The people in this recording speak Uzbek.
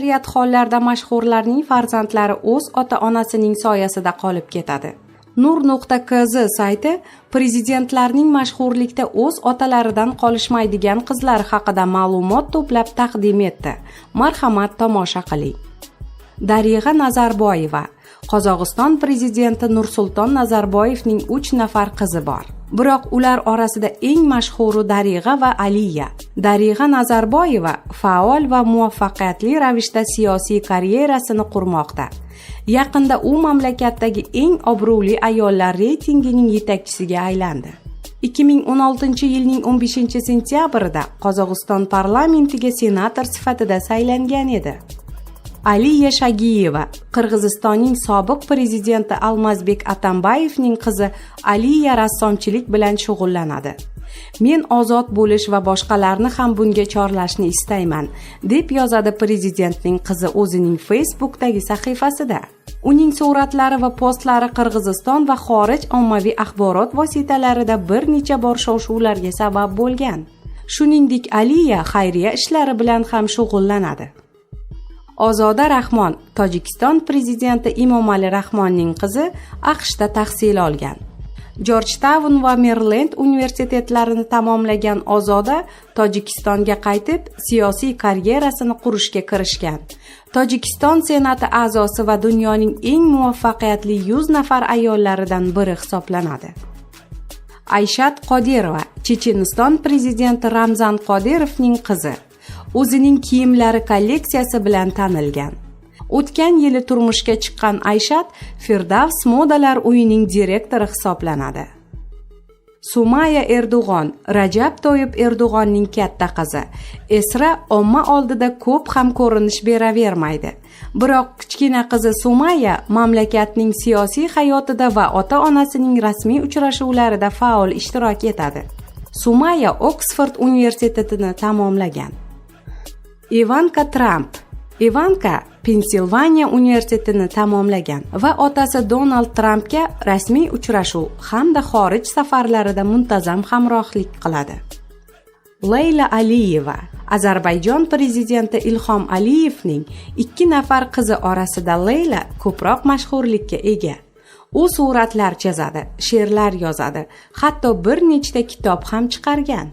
Aksariyat hollarda mashhurlarning farzandlari o'z ota-onasining soyasida qolib ketadi. Nur.kz sayti prezidentlarning mashhurlikda o'z otalaridan qolishmaydigan qizlari haqida ma'lumot to'plab taqdim etdi. Marhamat, tomosha qiling. Darig'a Nazarboyeva. Qozog'iston prezidenti Nursulton Nazarboyevning 3 nafar qizi bor. Biroq ular orasida eng mashhuri Darig'a va Aliya. Darig'a Nazarboyeva faol va muvaffaqiyatli ravishda siyosiy karyerasini qurmoqda. Yaqinda u mamlakatdagi eng obro'li ayollar reytingining yetakchisiga aylandi. 2016-yilning 15-sentyabrida Qozog'iston parlamentiga senator sifatida saylangan edi. Aliya Shagiyeva. Qirg'izistonning sobiq prezidenti Almazbek Atambayevning qizi Aliya rassomchilik bilan shug'ullanadi. "Men ozod bo'lish va boshqalarni ham bunga chorlashni istayman", deb yozadi prezidentning qizi o'zining Facebookdagi sahifasida. Uning suratlari va postlari Qirg'iziston va xorij ommaviy axborot vositalarida bir necha bor shov-shuvlarga sabab bo'lgan. Shuningdek, Aliya xayriya ishlari bilan ham shug'ullanadi. Ozoda Rahmon. Tojikiston prezidenti Emomali Rahmonning qizi AQShda tahsil olgan. Jorjtaun va Merilend universitetlarini tamomlagan Ozoda Tojikistonga qaytib, siyosiy karyerasini qurishga kirishgan. Tojikiston Senati a'zosi va dunyoning eng muvaffaqiyatli 100 nafar ayollaridan biri hisoblanadi. Ayshat Qodirova. Checheniston prezidenti Ramzan Qodirovning qizi o'zining kiyimlari kolleksiyasi bilan tanilgan. O'tgan yili turmushga chiqqan Ayshat Firdavs modalar uyining direktori hisoblanadi. Sumaya Erdo'g'on. Rajab Toyib Erdo'g'onning katta qizi Esra omma oldida ko'p ham ko'rinish beravermaydi. Biroq kichkina qizi Sumaya mamlakatning siyosiy hayotida va ota-onasining rasmiy uchrashuvlarida faol ishtirok etadi. Sumaya Oksford universitetini tamomlagan. Ivanka Tramp. Ivanka Pensilvaniya universitetini tamomlagan va otasi Donald Trampga rasmiy uchrashuv hamda xorij safarlarida muntazam hamrohlik qiladi. Leyla Aliyeva. Ozarbayjon prezidenti Ilhom Aliyevning ikki nafar qizi orasida Leyla ko'proq mashhurlikka ega. U suratlar chizadi, she'rlar yozadi, hatto bir nechta kitob ham chiqargan.